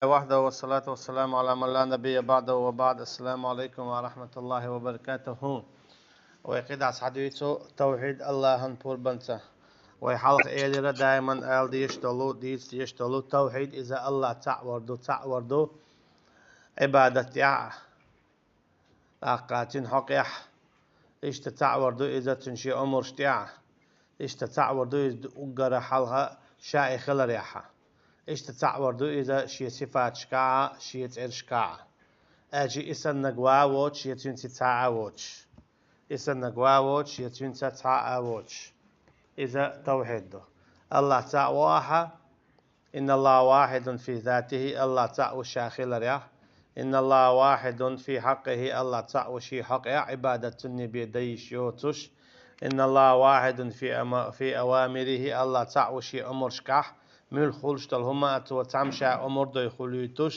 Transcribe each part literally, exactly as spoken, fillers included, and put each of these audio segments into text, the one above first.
وحده والصلاة والسلام على من لا نبي بعده وبعد. السلام عليكم ورحمة الله وبركاته. Вай кхидӀа схьадуьйцу тавхьид Аллахьан пурбанца. Вай хьалха элира даиман ала дезаш долу, дийца дезаш долу тавхьид иза Аллах цхьаъ вар ду, цхьаъ вар ду Ӏибадат тӀехь а, тӀаккха цуьнан хьокъехь, иштта цхьаъ вар ду иза цуьнан шен омраш тӀехь а, иштта цхьаъ вар ду иза уггара хьалха ша и хиларехь а. Иштта цхьаъ вар ду иза шен сифаташкахь а, шен цӀерашкахь а. Аьлча и саннаг ва а воцуш, я цуьнца цхьа а воцуш. И саннаг ва а воцуш, я цуьнца цхьа а воцуш. Иза тавхьид ду. Аллах цхьаъ ву ахьа, إن الله واحد في ذاته, Аллах цхьаъ ву ша хиларехь. إن الله واحد في حقه, Аллах цхьаъ ву шен хьокъехь, Ӏибадат цунна бен дан йиш йоцуш. إن الله واحد في أم-، في أوامره, Аллах цхьаъ ву шен омрашкахь, муьлхха хуьлуш долу хӀума а цо цхьамма ша омр дой хуьлуьйтуш.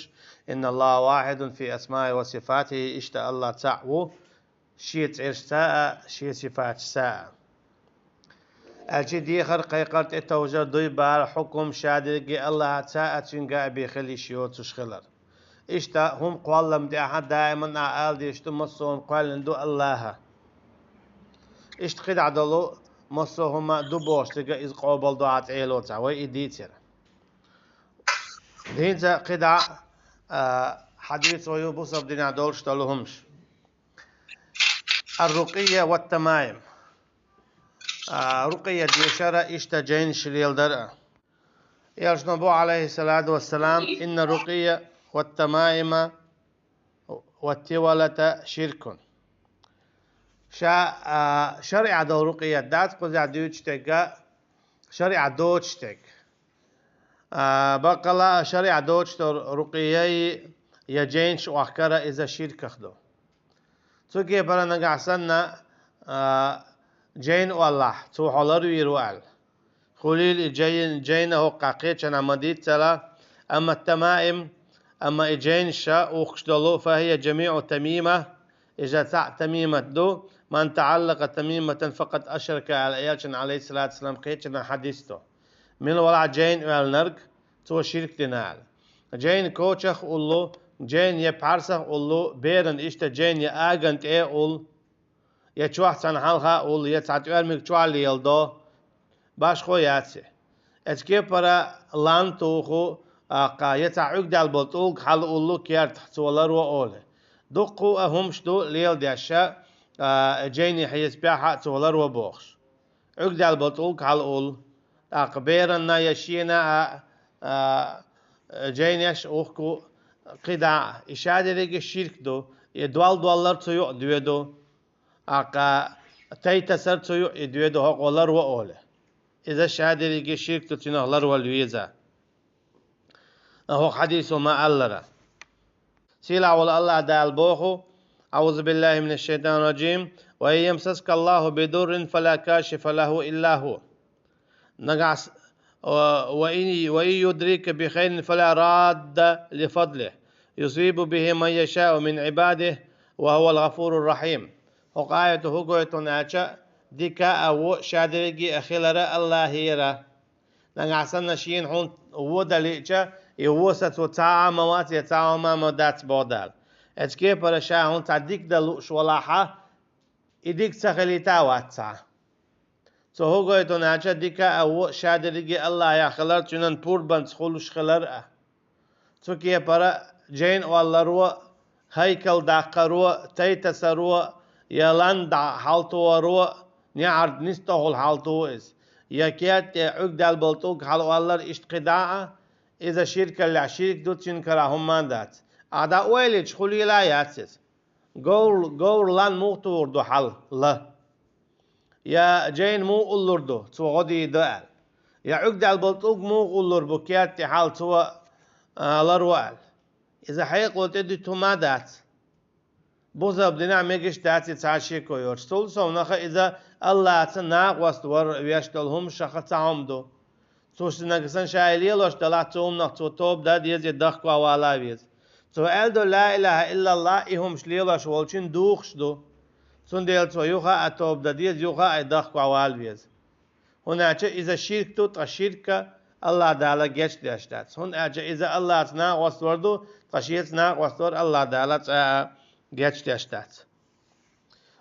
إن الله واحد في أسمائه وصفاته, иштта Аллах цхьаъ ву шен цӀерашца а, шен сифаташца а. Аьлча дехар, кхайкхар, тӀетовжар, дуй, бала, хьукум ша дерриге Аллахьаца а, цуьнга а бен хила йиш йоцуш хилар. Иштта хӀума кхоллам тӀехь а даиман а ала дезаш ду, массо а хӀума кхоьллина ду Аллахьа. Иштта кхидӀа долу массо а хӀума ду бохуш цига иза къобал до а цӀе лоцахь, вай и дийцира. ДӀахьа кхидӀа, а, хьадийцо ю бусалба динехь долуш долу хӀумаш. الرقية والتمائم. А, рукъия дешар а, иштта жайнаш леладар а. Элчано боху, Ӏалайхиссалату вассалам: إن الرقية والتمائم والتولة شرك. Ша, а, шариӀа долу рукъият дац, кхузахь дуьйцуш дерг а, шариӀа доцуш дерг. А, баккъала а шариӀа доцуш долу рукъияй я жайнаш охкар а иза ширках ду. Цу кепара нагахь санна, а, жайна оллахь, цо хьо ларвийр ву аьлла. Хуьлийла и жайн-, жайна хӀокху кхечанхьа ма дийццара, амма тамаим, амма и жайнаш ша ухкуш долу, فهي جميع تميمة, иза цхьаъ тамимат ду, من تعلق تميمة فقد أشرك аьлла, элчан, Ӏалайхиссалату вассалам, кхечанхьа хьадис ду. Мила валахь жайна оьллинарг, цо ширк дина аьлла. Жайна кочах а уллу, жайна я пхьарсах а уллу, беран иштта жайна я аган тӀе а уллу, я чохь цхьана хьалха а уллу, я цхьа тӀоьрмиг чохь леладо, башхо яц и. Эцу кепара лан туху, аккха, я цхьа Ӏуьгдел болу тӀулг хьала уллу кертахь, цо ларво олу. Дуккха а хӀумаш ду леладеш, а, жайни хьесапехь а цо ларво бохуш. Ӏуьгдел болу тӀулг хьала уллу. ТӀаккха беранна я шена а, а, жайнеш ухку кхидӀа а. И ша дерриге ширк ду, и дол доллар цу юкъа доьду. ТӀаккха тайтасар цу юкъа и доьду, хӀокхо ларво олу. Иза ша дерриге ширк ду, цуьнах ларвала веза. ХӀокху хьадисо ма-аллара. Сийлахь волу Аллах Дала боху: أعوذ بالله من الشيطان الرجيم. وإن يمسسك الله بضر فلا كاشف له إلا هو. Нагахь с-, а, وإن، وإن يردك بخير فلا راد لفضله يصيب به من يشاء من عباده وهو الغفور الرحيم. ХӀокху аято хӀун гойту аьлча, дика а, во а ша дерриге а хилар Аллахера. Нагахь санна шена хьуна во дан лиъча, и во сацо цхьа а ма вац, я цхьа а хӀума ма дац боху Дала. Эцу кепара ша хьуна цхьа дика дан лууш валахьа, и дика ца хилийта а вац цхьа. Цо хӀун гойту аьлча, дика а, во а ша дерриге Аллахьех хилар, цуьнан пурбанца хуьлуш хилар а. Цу кепара жайна олларо, хӀайкал даккхаро, тайтасаро, я лан дӀа хьалтохаро, неӀарда нисдохула хьалтоху иза, я керта тӀе Ӏуьгдел болу тӀулг хьалаоллар, иштта кхидӀа а, иза ширкаллехь ширк ду, цуьнан карахь хӀумма а дац. Ахьа дӀа ойла йича, хуьлийла а яц иза. Говр-, говр лан муха тухур ду хьала? Я жайна муха уллур ду, цо гӀо дийр ду аьлла? Я Ӏуьгдел болу тӀулг муха уллур бу керта тӀе хьала, цо, а, ларво аьлла? Иза хьекъало тӀедуьту хӀума а дац. Бусалба динехь мегаш дац и цхьа а шеко йоцуш. Цул совнаха иза Аллаца накъост вар веш долу хӀумашха цхьа хӀума ду. Цо шинага санна ша и лелош далахь, цу хӀуманах цо тоба дан деза, я дахкавала а веза. Цо аьлла долу ла илаха иллаллах и хӀумаш лелош волчун духуш ду. Цундела цо юха а тоба дан деза, юха а и дахкавала веза. ХӀунда аьлча иза ширк ду, ткъа ширка Аллахь Дала гечдеш дац. ХӀунда аьлча иза Аллахьца накъост вар ду, ткъа шеца накъост вар Аллахь Дала цкъа а гечдеш дац.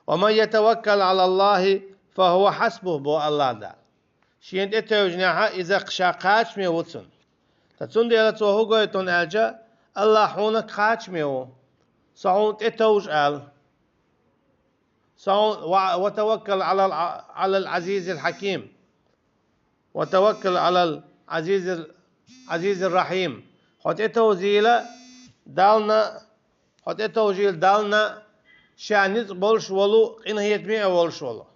«Ва ман ятаваккал Ӏала Аллахьи, фа хӀува хьасбухӀ», бо Аллахь Дала. Шена тӀетевжинехьа иза ша кхачаме ву цунна. Ткъа цундела цо хӀу гойту аьлча, Аллахь хьуна кхачаме ву. Со хьуна тӀетовжа аьлла. Со хьуна, ва, ва таваккал Ӏалал, Ӏалал Ӏазизил хьаким. «Ва таваккал Ӏалал Ӏазизир, Ӏазизир рахьим». Хьо тӀетовжийла Дална, хьо тӀетовжийла Дална, ша ницкъ болуш волу, къинхетаме а волуш волу.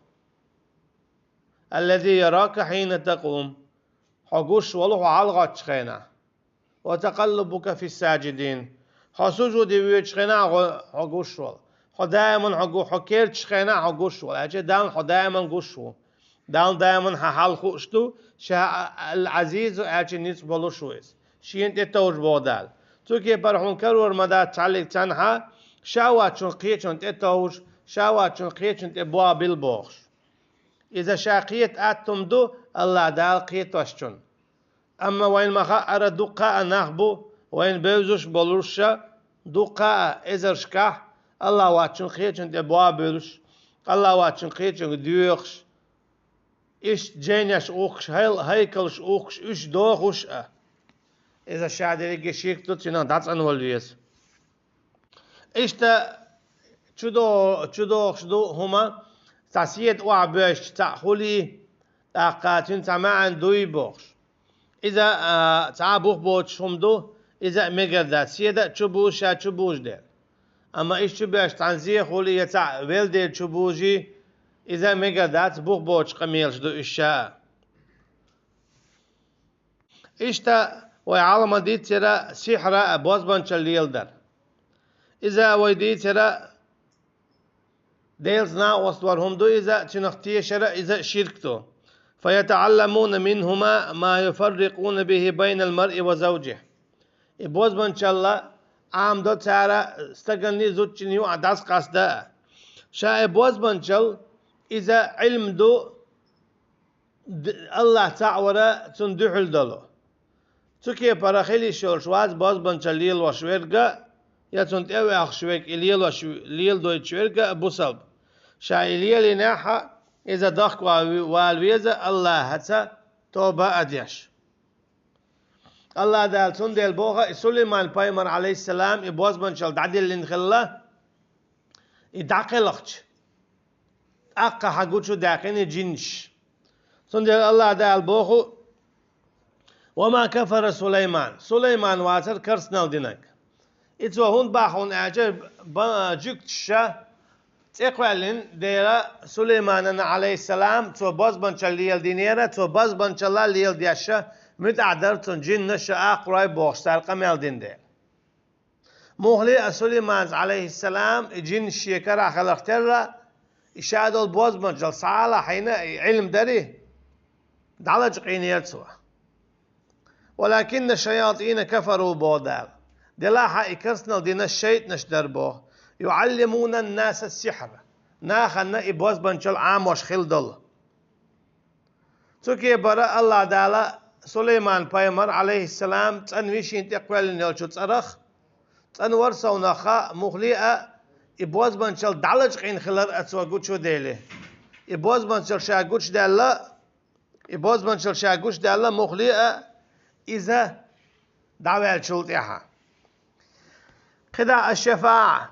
«Аллази ярака хьина такъум». Хьо гуш волу хьо хьалгӀаччу хенахь. «Ва такъаллубака фис-саджидин». Хьо сужуде воьдучу хенахь хьо, хьо гуш волу. Хьо даиман хьо гу-, хьо керчу хенахь хьо гуш волу. Аьлча Далла хьо даиман гуш ву. Далла даиман хьан хьал хууш ду, ша Ал-Ӏазизу аьлча ницкъ болуш ву иза. Шена тӀетовжа боху Дала. Цу кепара хьуна карор ма дац цхьаллиг цхьанхьа, ша воцчун кхечун тӀетовжа, ша воцчун кхечун тӀе бохабила бохуш. Иза ша кхета атта хӀума ду, Аллахь Дала кхетошчун. Амма вайна ма-хаъара дуккха а нах бу, вайна бевзаш болуша, дуккха а эзаршкахь, Аллахь воцчун кхечун тӀе бохабуьлуш, Аллахь воцчун кхечуьнга доьхуш, иштта жайнаш ухкуш, хьал-, хьайкалш ухкуш, уьш дохуш а. Иза ша дерриге ширк ду, цуьнан дӀацӀанвала веза. Иштта чудо-, чудохуш ду хӀума, цхьа седа охьабоьжча цхьаъ хуьлий, тӀаккха цуьнан цхьа маьӀна дуй бохуш. Иза, а, цхьа а бух боцуш хӀума ду, иза а мегар дац. Седа а чубуза, ша чубуза дела. Амма иштта чубоьжча цхьана зе хуьлий я цхьаъ велдер чубузий, иза а мегар дац, бух боцуш къамелаш ду уьш ша а. Иштта вай Ӏалама дийцира сихьра а бозбанчалла леладар. Иза вай дийцира Делаца накъост вар хӀума ду иза, цуьнах тешар а иза ширк ду. «ФаятаӀалламуна минхӀума ма юфаррикъуна бихӀи байнал маръи ва завджихӀ». И бозбанчалла Ӏамадо цара стаганний зудчунний юкъахь дӀасакъастада а. Ша и бозбанчалла иза Ӏилма ду, д-, Аллахь цхьаъ вара цунна дуьхьал долу. Цу кепара хила йиш йолуш вац бозбанчалла лелош верг а, я цунна тӀе а ваьхуш верг, и лелош, леладойтуш верг а бусалба. Ша и лелийнехь а, иза дохко вала веза Аллахьаца тоба а деш. Аллахь Дала цундела боху, и Сулайман пайхамар, Ӏалайхиссалам, и бозбанчалла дӀадиллина хилла, и дӀакхелхча, тӀаккха хьан гучу даьккхина и жинаш. Цундела Аллахь Дала боху: «Ва ма кафара Сулайман». Сулайман вацара керстанал динарг. И цо хӀунда боху аьлча, ба-, жуьгташа цӀе кхоьллина дела Сулайманана, Ӏалайхиссалам, цо бозбанчалла леладинера, цо бозбанчалла леладеш муьтӀахь дара цунна жинаш а, акхарой бохуш цара къамел дина дела. Муххале а Сулайманца, Ӏалайхиссалам, и жинаш шен карахь хиларх терра, и ша долу бозбанчалла схьа а лахьийна, и Ӏилма дарий, дӀалачкъийнера цо. «Валакинна шаятӀина кафару», боху Дала. Делахь а и керстанал динарш шайтӀанаш дара боху. «ЮӀаллимуна ан-наса ас-сихьр». Нахана и бозбанчалла Ӏамош хилла долу. Цу кепара Аллахь Дала Сулайман пайхамар, Ӏалайхиссалам, цӀанвий шена тӀе кхоьллина йолчу цӀарах, цӀанвар совнаха, муххале а, и бозбанчалла дӀалачкъийна хилар а цо гучу дели. И бозбанчалла ша гучудаьлла, и бозбанчалла ша гучудаьлла муххале а, иза дӀаваьллачул тӀаьхьа. КхидӀа аш-шафаӀа.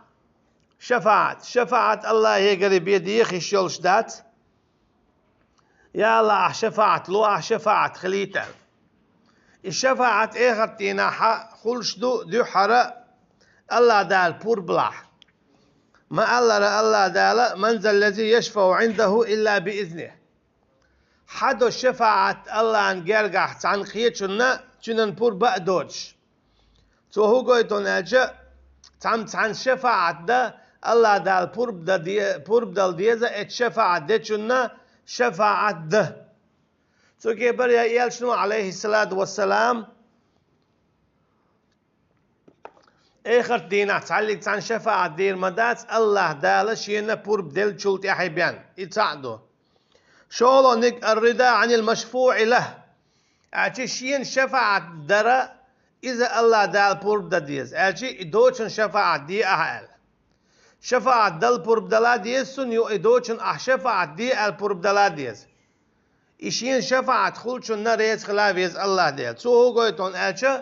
ШафаӀат. ШафаӀат Аллахьегара бен деха йиш йолуш дац. Я Аллахь, ахь шафаӀат ло, ахь шафаӀат хилийта аьлла. И шафаӀат эхарт дийнахь хуьлуш ду дуьххьара Аллахь Дала пурбалахь. Ма-аллара Аллахь Дала: «Ман заллази яшфау Ӏиндаху илла би изнихӀ». Хьан до шафаӀат Аллахьан гергахь цхьана кхечунна, цуьнан пурба а доцуш? Цо хӀун гойту аьлча, цхьамма цхьаьна шафаӀат дан Аллахь Дала пурба дан де-, пурба дала деза, эцу шафаӀат дечунна шафаӀат дан. Цу кепара я элчано, Ӏалайхиссалату вассалам, эхарт дийнахь цхьаллиг цхьаьна шафаӀат дийр ма дац, Аллахь Дала шена пурба деллачул тӀаьхьа бен. И цхьаъ ду. ШолгӀаниг: «Ар-рида Ӏанил машфуӀи лахӀ». Аьлча шена шафаӀат дара, иза Аллах Дала пурба дан деза. Аьлча и доцун шафаӀат де ахьа аьлла. ШафаӀат дала пурба дала деза цунна, ю и доцун ахь шафаӀат де аьлла пурба дала деза. И шена шафаӀат хулчунна реза хила веза Аллах Дела. Цо хӀу гойту аьлча,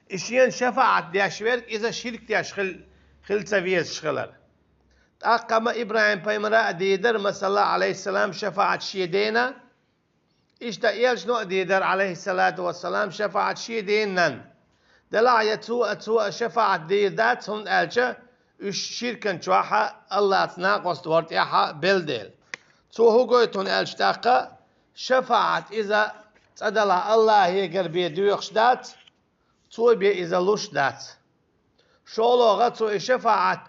и шена шафаӀат деш верг иза ширк деш хил, хила ца везаш хилар. ТӀаккха ма ИбрахӀим пайхамара а дийдар, масала, алейхиссалам, шафаӀат шен дена, иштта элчано а дийдар, алейхиссалату вассалам, шафаӀат шен дена нанна. Делахь я цо а, цо а шафаӀат дийр дац, хӀунда аьлча уьш ширкан чохьа Аллаца накъост вар тӀехьа белла дела. Цо хӀу гойту аьлча тӀаккха, шафаӀат иза цӀа далахь Аллахьегара бе доьхуш дац, цо бе иза луш дац. ШолгӀа цо и шафаӀат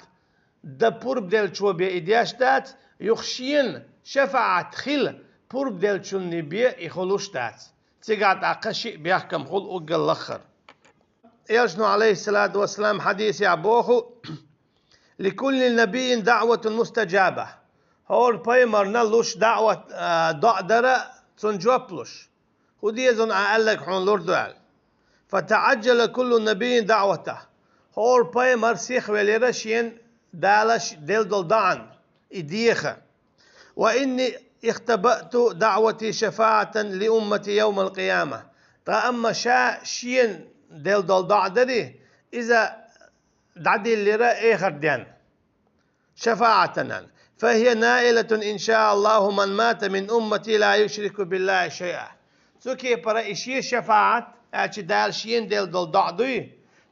да пурба делчо бе и деш дац, юха шена шафаӀат хила пурба делчунна бе и хулуш дац. Цигахь тӀаккха шиъ бехкам хул уггар лаххара. Элчано, алейхиссалату вассалам, хьадисехь боху: «Ликулли набийин даъватун мустаджаба». ХӀора пайхамарна луш даъват, а, доӀа дара, цунна жоп луш. ХӀу деза а аьлларг хьуна лур ду аьлла. «ФатаӀаджджала куллу набийин даъватах». ХӀора пайхамар сихвелира шена Дала ш-, делла долу доӀан, и деха. «Ва инни ихтабаъту даъвати шафаӀатан ли уммати явмал къияма». Ткъа амма ша шена делла долу доӀа дарий, иза дӀадиллира эхарт денна. «ШафаӀатан». «Фахия наилатун, иншааллаху, ман мата мин уммати ла юшрику биллахи шайъа». Цу кепара и шен шафаӀат, аьлча Дала шена делла долу доӀа дуй,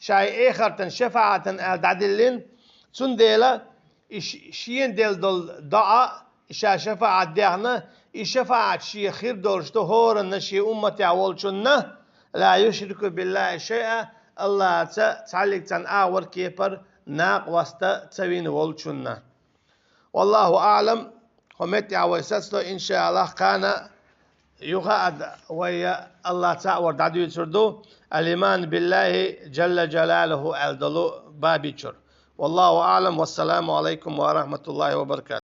ша и эхартан шафаӀатан аьлла дӀадиллина, цундела и ш-, шена делла долу доӀа, и ша шафаӀат дехна, и шафаӀат шен хир долуш ду хӀоранна шен умматехь волчунна, ла юшрику биллахи шайъа, Аллаца цхьаллиг цхьана агӀор кепара накъост ца вина волчунна. Валлаху аълам, хӀу меттехь вай сацадо, иншааллах, кхана юха а д-, вай Аллах цхьаъ вар дӀадуьйцур ду, «Ал-иман биллахи джалла джалалуху» аьлла долу баби чуьра. Валлаху аълам, вассаламу алайкум ва рахматуллахи ва баракатух.